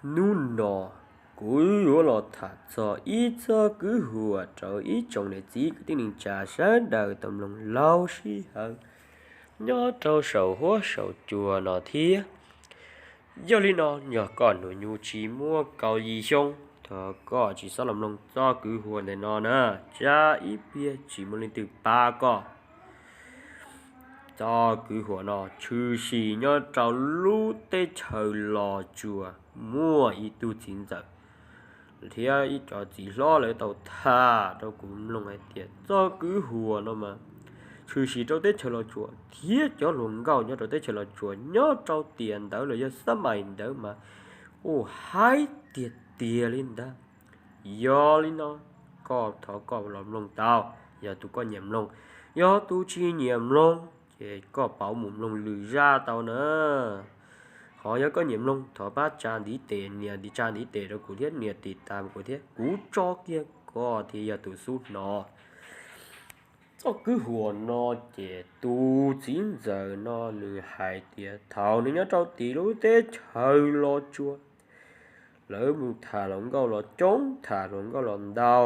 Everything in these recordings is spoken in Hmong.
Hnub no kuv yuav los tham txog ib txoj kwv huam rau ib tsoom niam txiv kwv tij neej tsa sawv daws tau mloog laug sij hawm nyob rau saum huab saum cua no thiab. Yog li no, yog koj hnub nyoog tsis muaj kaum yim xyoo, thov koj tsis txhob los mloog txoj kwv huam ntawm no na, tsam ib pliag tsis muaj leej twg pab koj. Txoj kwv huam no tshwm sim nyob rau lub teb chaws Los Tsuas, muaj ib tug txiv ntxawm thiab ib cov txiv hlob lawv tau tham rau kuv mloog hais tias txoj kwv huam no mas tshwm sim rau teb chaws Los Tsuas thiab cov hluas nkauj nyob rau teb chaws Los Tsuas nyob rau tiam ntawd los yog xab mais ntawd mas ua haib tiag tiag li ntag. Yog li no, koj thov koj los mloog tau, yog tus koj nyiam mloog. Yog tus tsis nyiam mloog ces koj pauv mus mloog lwm zaj tau na. Ho yog koj nyiam mloog, thov pab tsa ntiv tes, nias ntiv tsa ntiv tes rau kuv thiab nias tiv tas kuv thiab, kuv tso kiag koj thiaj yog tus xub hnov. Txoj kwv huam no ces tus txiv ntxawm no nws hais tias thaum nws nyob rau tim lub teb chaws Los Tsuas, lawv mus tham hluas nkauj los coob, tham hluas nkauj los ntau.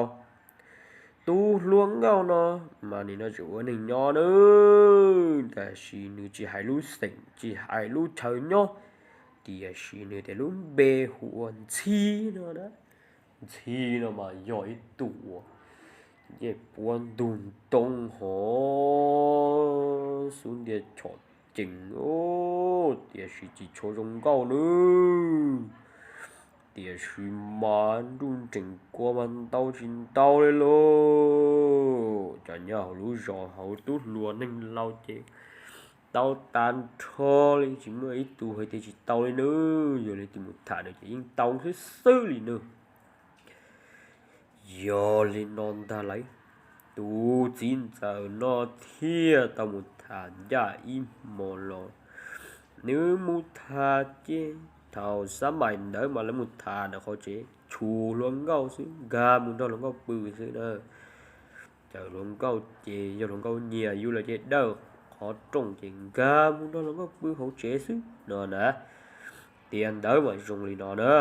Tus hluas nkauj no mas nim no tseem ua neej nyob nawb, tab sis nws tsis hais lub xeem tsis hais lub chaw nyob, tiam sis nws tias lub npe hu ua Ntxhi no na. Ntxhi no mas yog ib tug uas ncej puab ntug ntoo hov, xub ntiag chom cees, tiam sis tsis tshua zoo nkauj nawb. Tiam sis mas nruj nreem kua mas ntau tsis ntau li lauj. Cov nyob hauv lub zos hauv tub hluas neeg laus ces tau tag nrho li, tsis muaj ib tug hais tias tsis tau li nawb. Yog leej twg mus tham nws ces yeej tau xwb xwb li nawb. Yog li no ntag lauj, tus txiv ntxawm no thiaj tau mus tham ncaj ib hmo los. Nws mus tham ces thaum xab mais ntawd mas lawv mus tham ntawm qhov tsev, tshum hluas nkauj xwb, nkag mus nrog hluas nkauj pw xwb na. Cov hluas nkauj ces yog hluas nkauj nyiam yus lawm ces dawj qhov rooj ces nkag mus nrog hluas nkauj pw hauv tsev xwb no na. Tiam ntawd mas zoo li no na.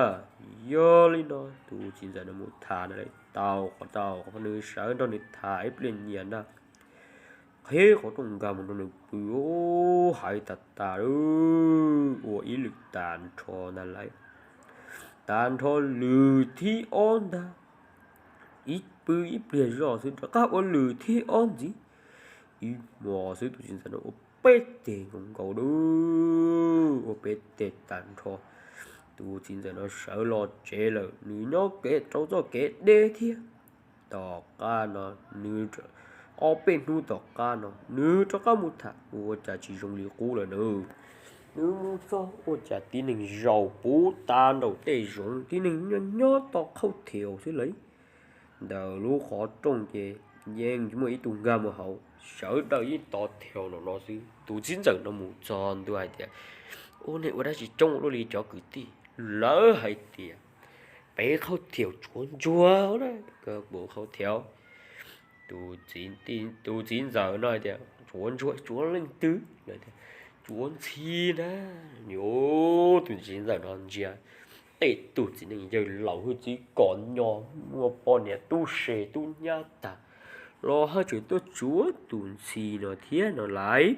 Yog li no tus txiv ntxawm no mus tham ntawd tau qhov tau qhov nws sawv nrog nws tham ib pliag nyias ntag, qhib qhov rooj nkag mus nrog nws pw, hais tas tas ua ib lwm tas nrho ntag lauj. Tas nrho lwm thib ob ntag, ib pw ib pliag zoj xwb rov qab ua lwm thib ob ntxiv. Ib hmos xwb tus txiv ntxawm no ua peb teg nkaus nkaus, ua peb teg tas nrho. Tus txiv ntxawm no sawv los tsev lawm, nws nyob kev rau txoj kev deb thiab. Tom qab no nws, ob peb hnub tom qab no nws rov qab mus tham ua cas tsis zoo li qub lawm na. Nws mus txog ua cas tib neeg zaum puv tas nraum tej zoov, tib neeg nyob nyob tos qhaub thiaus xwb lauj. Ntawm lub qhov rooj ces yeej tsis muaj ib tug nkag mus hauv, sawv daws yeej tos thiaus no no xwb. Tus txiv ntxawm no mus txog ntua hais tias, ua nej ua dab tsi coob luaj li cov kwv tij? Lawv hais tias, pem qhaub thiaus tsuav ntsuag na, koj puas qhaub thiaus? Tus txiv ntxawm no hais tias, tsuav ntsuag tsuav leej twg? Tsuav Ntxhi na. Tus txiv ntxawm no ntsia tej tug txiv neej yawg laus hwj txwv kom nyo, muaj poj niam tub se tub nyab tag los haj tseem tuaj tsuav tus Ntxhi no thiab no lauj.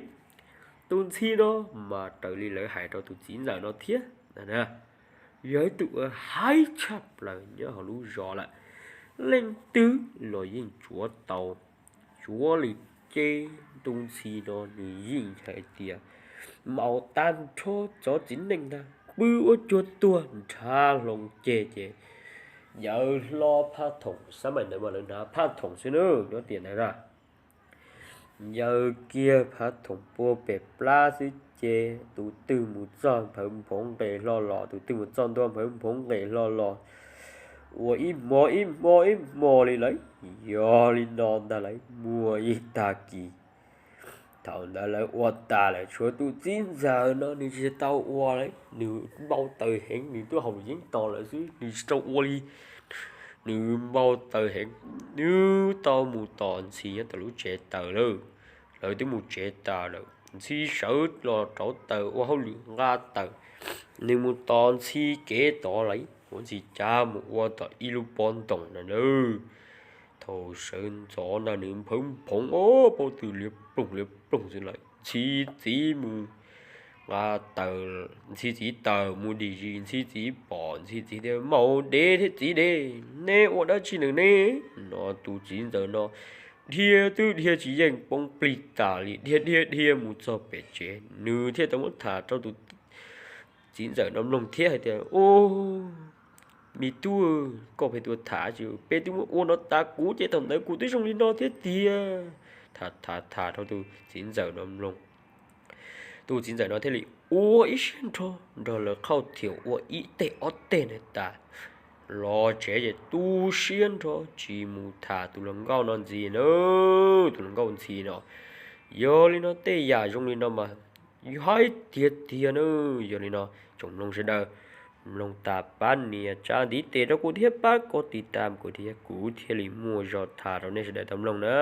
Tus Ntxhi no mas raws li lawv hais rau tus txiv ntxawm no thiab, yog ib tug uas haib tshaj plaws nyob hauv lub zos lawm. Leej twg los yeej tsuav tau, tsuav li. Ces tus Ntxhi no nws yeej hais tias, maum tag nrho cov txiv neej ntag pw ua cuag tuag nrhav hlo ceg ces yawg hlob Phaj Thoom, xab mais ntawd mas lawv hnav Phaj Thoom xwb na, nyob tiam ntawd na. Yawg kiag Phaj Thoom pua pem plab xwb ces tus twg mus txog nphawv nphoov nqes hlo los, tus twg mus txog ntua nphawv nphoov nqes hlo los, ua ib hmo ib hmo ib hmo li lawm. Yog li no ntag lauj, muaj ib tag kis thaum ntawd lawv ua tas lawm, tshuav tus txiv ntxawm no nws tsis tau ua li, nws npau taws heev, nws twb haus yeeb tos lawm xwb nws tsis tau ua li. Nws npau taws heev, nws tau mus tos Ntxhi nyob tom lub tsev taws lawm. Lawv twb mus tsev tas lawm, Ntxhi sawv los rauv taws ua hauj lwm nqa taws. Nws mus tos ntxhi kev tod lawm, ua ntxhi cav mus ua tom ib lub pob ntoos na lawm. Thaum sawv ntxov ntag nws nphawv nphoov ob paub tw liab ploog liab ploog xwb lawm. Ntxhi txiv mus, a, taws, ntxhi txiv taws mus dim zis, ntxhi txiv pom, ntxhi txiv tias, Maum dev thiab txiv dev, neb ua dab tsi nws ne? No tus txiv ntxawm no dhia twb dhia tsis yeej, poob plig tas li, dhia dhia dhia mus txog pem tsev. Nws thiaj tau muab tham rau tus txiv ntxawm no mloog thiab hais tias, Ub, me tub, koj pheej tuaj tham tsis, peb twb muab ua no tas kuv ces thaum ntawd kuv twb zoo li no thiab tiag. Tham tham tham rau tus txiv ntxawm no mloog. Tus txiv ntxawm no thiaj li ua ib siab nrog, nrog lawv qhauj thiam ua ib teg ob teg na tas los tsev ces tu siab nrog tsis mus tham tus hluas nkauj no ntxiv na. Tus hluas nkauj ntxhi no, yog li no tej yam zoo li no mas yog hais tiag tiag na. Yog li no tsoom mloog sawv daws, mloog tas pab nias tsa ntiv tes rau kuv thiab pab koj tiv tam kuv thiab kuv thiaj li muaj zog tham rau nej sawv daws tau mloog na.